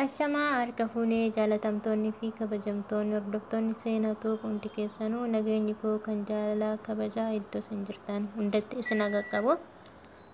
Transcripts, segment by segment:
Ashamaa harka fuunee jaalatamtoonni fi kabajamtoonni hordoftoonni seenaa tuuq hundi keessanuu nageenyi koo kan jaalalaa kabajaa iddoo isin jirtan hundatti isin qaqqabu.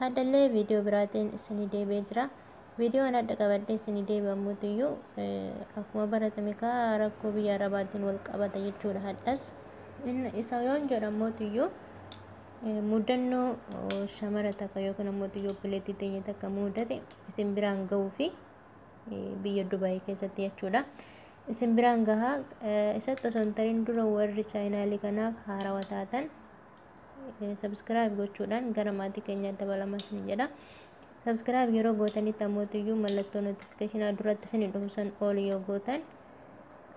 Haddallee viidiyoo biraatiin isinii deebi'ee jira. Viidiyoon adda qabadhee isinii deebi'amuutiyyuu akkuma baratame kaa rakkoo biyya arabaatiin wal qabata jechuudha hadhas. Inni isa yoon jedhamuutiyyuu mudannoo shamara takka yookiin ammoo obboleettii teenya takka mudate isin biraan gahuu fi biyya Dubaayii keessatti jechuudha. Isin biraan gahaa isatti osoo hin tarin dura warri chaayinaalii kanaaf haarawaa taatan subscribe gochuudhaan gara maatii keenyaa dabalamaa isin jedha. Subscribe yeroo gootanitti ammootiyyuu mallattoo notificationaa duratti isin dhufu san ol yoo gootan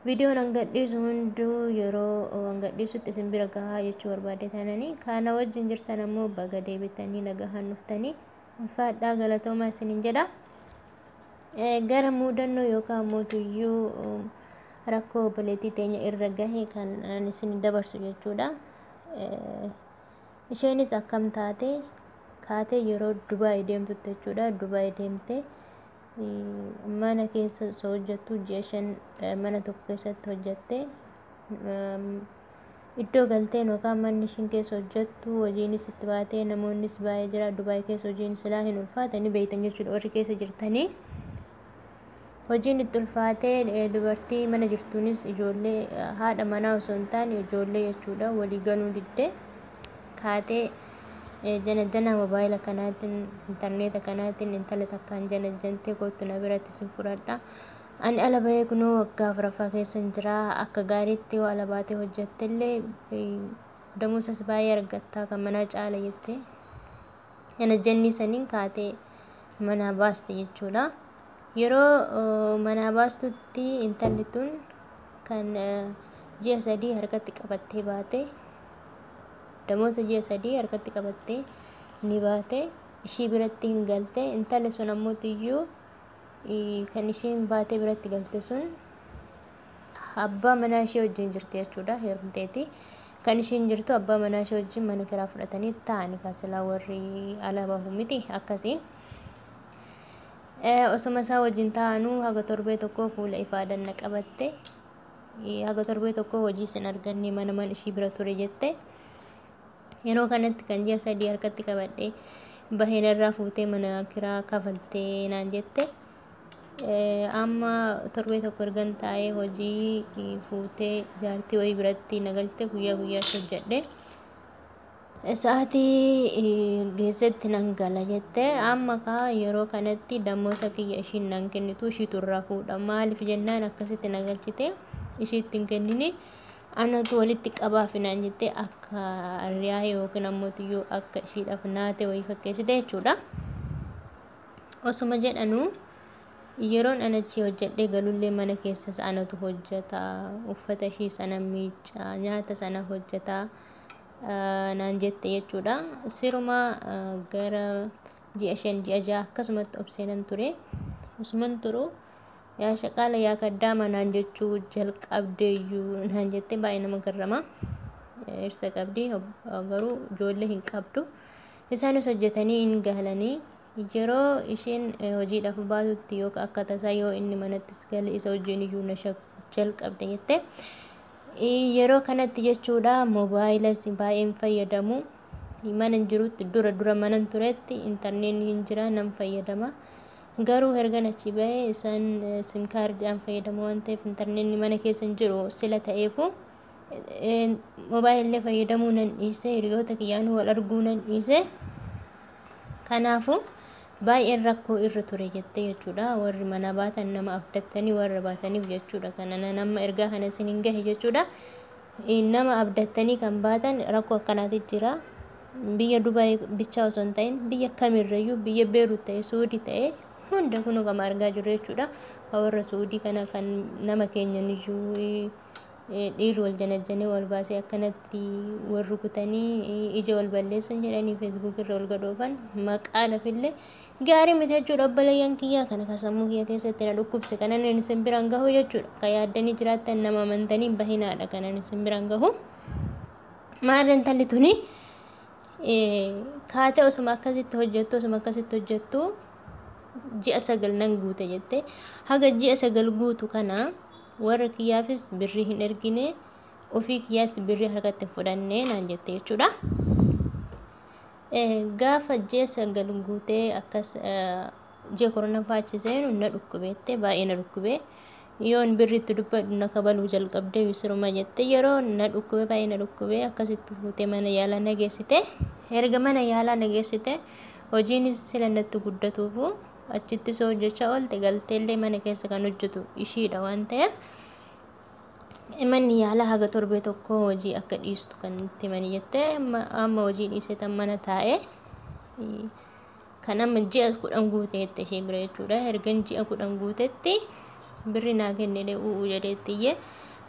viidiyoon hangadhiisu hunduu yeroo hangadhiisutti isin bira gahaa jechuu barbaade taananii kana wajjin jirtan ammoo baga deebitanii nagahaan dhuftanii ulfaadhaa galatoomaa isinin jedha. Gara mudannoo yookaan mootuyyuu rakkoo obboleettii teenya irra gahe kan isin dabarsu jechuudha. Isheenis akkam taate kaatee yeroo Dubaay deemtutti jechuudha. Dubaay deemtee mana keessa osoo hojjettu ji'a 5 mana tokko keessatti hojjette iddoo galteen yookaan manni ishiin keessa hojjettu hojiinis itti baatee namoonnis baay'ee jira. Dubaay keessa hojiin silaa hin ulfaate ni beektan jechuudha warri keessa jirtanii. Hojiin itti ulfaatee dubartii mana jirtuunis ijoollee haadha manaa osoo hin taane ijoollee jechuudha walii galuu didde kaatee jana jana mobaayila kanaatiin intarneeta kanaatiin intala takkaan jana jantee kootu na biratti sin fudhadha. Ani ala bahee kunoo waggaa 4ffaa keessa jira akka gaariitti yoo ala baatee hojjettellee damuusas baay'ee argattaa kan manaa caala jettee jana jannii saniin kaatee manaa baaste jechuudha. Yeroo manaa baastutti intalli tun kan ji'a 3 harkatti qabattee baate damoota ji'a 3 harkatti qabattee ni baate ishii biratti hin galte intalli sun ammootiyyuu kan ishiin baatee biratti galte sun abbaa manaa ishee wajjin jirti jechuudha heerumteeti. Kan ishiin jirtu abbaa manaa ishee wajjin mana kiraa fudhatanii taa'anii kaasilaa warri ala bahu miti akkasii. Osuma isaa wajjin taa'anuu haga torbee tokko fuula ifaadan na qabatte haga torbee tokko hojii sin arganne mana mana ishii bira ture jette. Yeroo kanatti kan ji'a 3 harkatti qabadhe baheen irraa fuutee mana kiraa kafaltee naan jette. Amma torbee tokko ergan taa'ee hojii fuutee jaartii wayii biratti na galchite guyyaa guyyaatti hojjedhe. Sa'aatii geessetti nan gala jette amma kaa yeroo kanatti damoosa kiyya ishiin nan kennitu ishiitu irraa fuudha maaliif jennaan akkasitti na galchite ishiitti hin kennini anatu walitti qabaaf naan jette akka riyaa'ee yookiin ammoo akka ishiidhaaf naate wayii fakkeessite jechuudha. Osuma jedhanuu yeroon an achi hojjedhee galullee mana keessas anatu hojjeta uffata ishii sana miicaa nyaata sana hojjeta naan jette jechuudha. Sirumaa gara ji'a 5 ji'a 6 akkasumatti obseenan ture. Osuman turu yaa shaqaala yaa kaddaama naan jechuu jalqabdeeyyuu naan jette baay'ee nama garrama. Irsa qabdi garuu ijoollee hin qabdu. Isaanis hojjetanii hin galanii yeroo isheen hojiidhaaf baatutti yookaan akka tasaa yoo inni manattis gale isa wajjin iyyuu na jalqabde jette. Yeroo kanatti jechuudha moobaayilas baay'een fayyadamu. Mana jirutti dura dura mana turetti intarneetni hin jira nan fayyadama. Garuu ergan achi bahee isaan sim kaardiidhaan fayyadamu waan ta'eef intarneetni mana keessa hin jiru sila ta'eefu moobaayila illee fayyadamuu nan dhiise hiriyoota kiyyaan wal arguu nan dhiise. Kanaafuu baay'een rakkoo irra ture jettee jechuudha. Warri mana baatan nama abdattanii warra baataniif jechuudha. Kana nama ergaa kana isin hin gahe jechuudha. Nama abdattanii kan baatan rakkoo akkanaati jira. Biyya Dubaay bichaa osoo hin ta'in biyya kamirrayyuu biyya Beerut ta'e Suudii ta'e hunda kunuu kama argaa jirru jechuudha. Kan warra Suudii kana kan nama keenyan iyyuu dhiirri wal janajjanee wal baasee akkanatti wal rukutanii ija wal balleessan jedhanii feesbuuk irra wal gadhoofan maqaa lafillee gaarii miti jechuudha. Obboleeyyan kiyyaa kana kan sammuu kiyya keessatti na dhukkubse kanan isin biraan gahu jechuudha. Kan yaaddanii jiraattan nama amantanii bahinaadha kanan isin biraan gahu. Maarreen intalli tuni kaatee osuma akkasitti hojjettu osuma akkasitti hojjettu Ji'a 9 nan guute jette. Haga ji'a 9 guutu kana warra kiyyaafis birrii hin ergine, ofii kiyyaas birrii harkatti hin fudhanne naan jette jechuudha. Gaafa ji'a 9 guutee akkas ji'a 10ffaa achi seenu na dhukkubeette, baay'ee na dhukkubee. Yoon birriitti dubbadhu na kabaluu jalqabdee siruma jette. Yeroo na dhukkube, baay'ee na dhukkubee, akkasitti fuutee mana yaalaa na geessite. Erga mana yaalaa na geessite, hojiinis sila natti guddatuufu achittis hojjechaa oolte, galteellee mana keessa kan hojjetu ishiidha waan ta'eef, manni yaalaa haga torbee tokko hojii akka dhiistu kan itti himanii jette. Amma hojii dhiisee tan mana taa'ee kan amma ji'a 10 guute jette ishee bira jechuudha. Ergan ji'a 10 guutetti birri naa kennee u'uu jedheetti iyyee.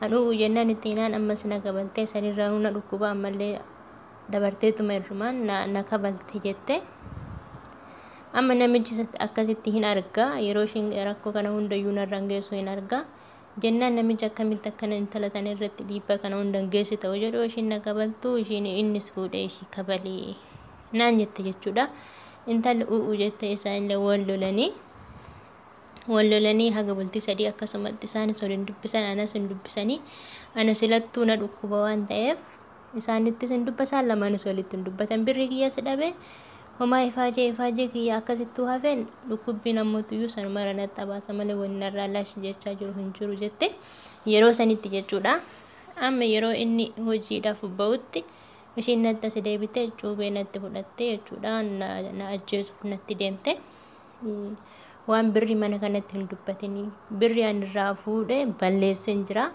An u'uu jennaan itti hinaan ammas na kabaltee, sanirraa na dhukkuba ammallee dabarteetuma irrumaan na kabalte jette. Amma namichi akkasitti hin argaa, yeroo isheen rakkoo kana hundayyuu narraan geessu hin argaa. Jennaan namichi akkamitti akkana intala tana irratti dhiibbaa kana hunda geessi ta'u jedhu, ishiin na kabaltu, ishiin innis fuudhee ishii kabalee naan jette jechuudha. Intalli u'uu jette, isaanillee wal lolanii wal lolanii haga bultii 3 akkasumatti isaanis waliin dubbisan, anas hin dubbisanii. Ana silattuu na dhukkuba waan ta'eef isaanittis hin dubbasan, lamaanis walitti hin dubbatan. Birri kiyyas dhabe, homaa ifaajee ifaajee kiyya akkasittuu hafeen, dhukkubbiin ammootuyyuu sanumara natti abaasa malee wanni narraa lash jechaa jiru hin jiru jette yeroo sanitti jechuudha. Amma yeroo inni hojiidhaaf ba'utti ishiin natti as deebite, cuubee natti fudhatte jechuudha. Na ajjeesuuf natti deemte. Waan birri mana kanatti hin dubbatini, birri ani irraa fuudhe balleesseen jira.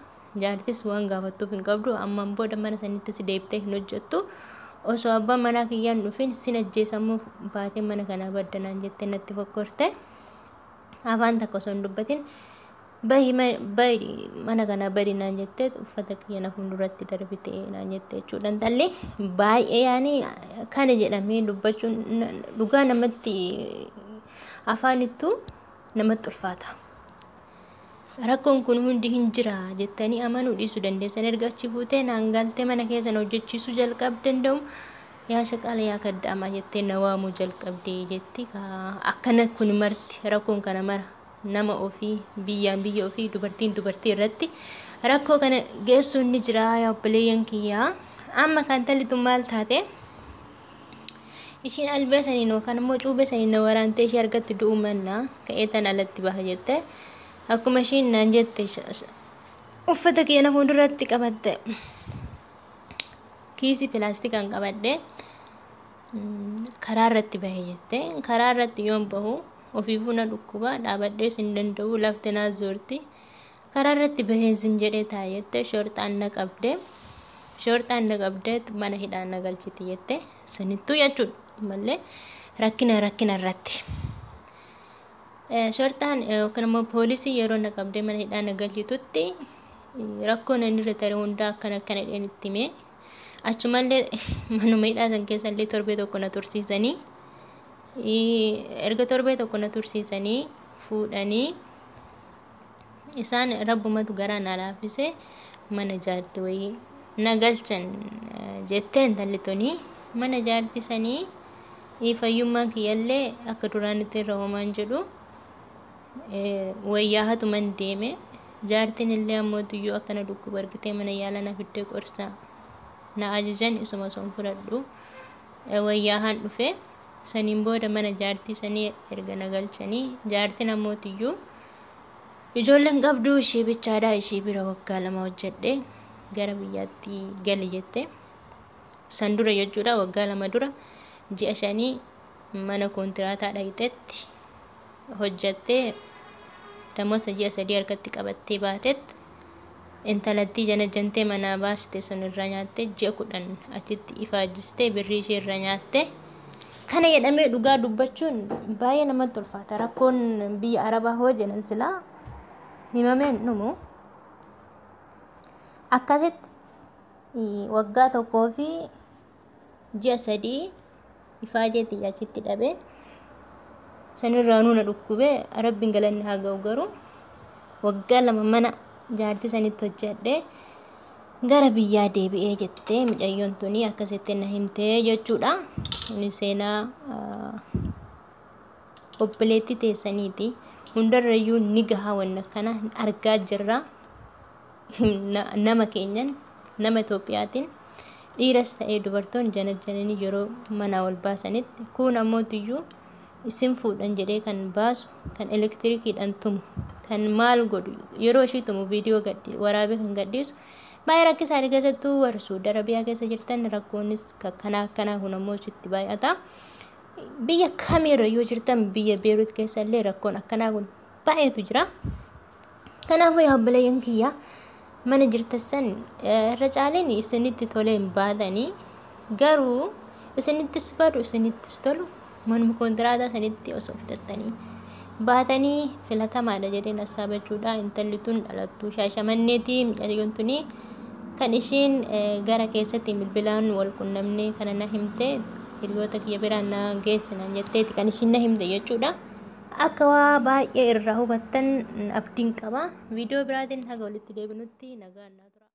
Jaartis waan gaafattuuf hin qabdu, ammaan booda mana sanittis deebitee hin hojjettu. Osoo abbaan manaa kiyyaan dhufin sin ajjeesamuuf baatee mana kanaa baddanaan jettee natti fokkorte. Afaan takka osoo hin dubbatin bahi mana kanaa badi naan jettee, uffata kiyya na fuulduratti darbite naan jette jechuudha. Intalli baay'ee yaani kana jedhamee dubbachuun dhugaa namatti afaanittuu namatti ulfaata. Rakkoon kun hundi hin jira jettanii amanuu dhiisuu dandeessan. Erga achi fuutee naan galtee mana keessan hojjechiisuu jalqab danda'u. Yaa shaqala yaa kaddaamaa jettee na waamuu jalqabdee jetti. Akkana kun marti rakkoon kana mara nama ofii biyyaan biyya ofii dubartiin dubartii irratti rakkoo kana geessuun ni jira, yaa obboleeyyan kiyyaa. Amma kan talitu maal taate? Ishiin albee saniin yookaan immoo cuubee saniin na waraantee ishee argatti du'uu mannaa ka'ee tan alatti baha jette. Akkuma ishiin naan jette, uffata kiyya na fuulduratti qabatte. Kiisii pilaastikaan qabadhe karaa irratti bahe jette. Karaa irratti yoon bahu ofiifuu na dhukkuba, dhaabadhees hin danda'u, lafti naa zoorti. Karaa irratti baheen sim jedhee taa'e jette. Shorxaan na qabde. Shorxaan na qabdee mana hidhaan na galchiti jette. Sanittuu jechuudha mallee rakkina rakkina irratti. Shorxaan yookaan immoo poolisii yeroo na qabdee mana hidhaa na galchitutti rakkoon inni irra tare hundaa akkana akkana jedheen itti himee, achumallee manuma hidhaa san keessallee torbee tokko na tursiisanii, erga torbee tokko na tursiisanii fuudhanii isaan rabbumatu garaa na laaffise mana jaarti wayii na galchan jettee intalli tuni. Mana jaarti sanii fayyummaan kiyyallee akka duraanitti irra homaan jedhu wayyaa hatuman deeme. Jaartiin illee ammoo tuyyuu akkana dhukkuba argitee mana yaala na fiddee qorsa na ajajan, isuma osoo hin fudhadhu wayyaa haan dhufe. Saniin booda mana jaartii sanii erga na galchanii, jaartiin ammoo tuyyuu ijoolleen qabdu, ishee bichaadha, ishee bira waggaa 2 hojjedhe gara biyyaatti gali jette. San dura jechuudha, waggaa 2 dura ji'a 5 mana koontiraataa dhaqxetti hojjattee damosa ji'a 3 harkatti qabattee baatetti, intalattii janajjantee manaa baaste sun irraa nyaattee ji'a 10 achitti ifaajjistee birrii ishee irraa nyaatte. Kana jedhamee dhugaa dubbachuun baay'ee namatti ulfaata. Rakkoon biyya Arabaa hoo jedhan silaa himamee hin dhumu. Akkasitti waggaa 1 fi ji'a 3 ifaajee achitti dhabe. Sanirraa nuuna dhukkube, rabbiin galanni haa ga'u, garuu waggaa 2 mana jaartii sanitti hojjedhe gara biyyaa deebi'ee jettee mucayyoon tuni akkasitti na himtee jechuudha. Inni seenaa Obboleettii teessaniiti. Hundarrayyuu ni gahaa wanna kana argaa jirra. Nama keenyan, nama Itoophiyaatiin dhiiras ta'ee dubartoonni janajjananii yeroo manaa ol baasanitti, kun ammootiyyuu isin fuudhan jedhee kan baasu, kan elektirikiidhaan tumu, kan maal godhu, yeroo ishii tumu viidiyoo waraabee kan gadhiisu baay'ee rakkisaadha. Keessattuu warri Suudi Arabiyaa keessa jirtan rakkoonis kanaa akkanaa kun ammoo sitti baay'ata. Biyya kamirra yoo jirtan, biyya Beerut keessa illee rakkoon akkanaa kun baay'eetu jira. Kanaafuu yaa obboleeyyan kiyya, mana jirtan san irra caaleen isinitti tolee hin baatanii, garuu isinittis badu isinittis tolu manuma kontiraataa sanitti osoo fudhattanii baatanii filatamaadha jedheen hassaabachuudha. Intalli tun dhalattuu Shaashamanneeti. Mucayyoon tuni kan ishiin gara keessatti bilbilaan wal qunnamnee kana na himte, hiriyoota kiyya biraan na geessinan jetteeti kan ishiin na himte jechuudha. Akka waa baay'ee irraa hubattan abdiin qaba. Viidiyoo biraatiin haga walitti deebinutti nagaan naa tura.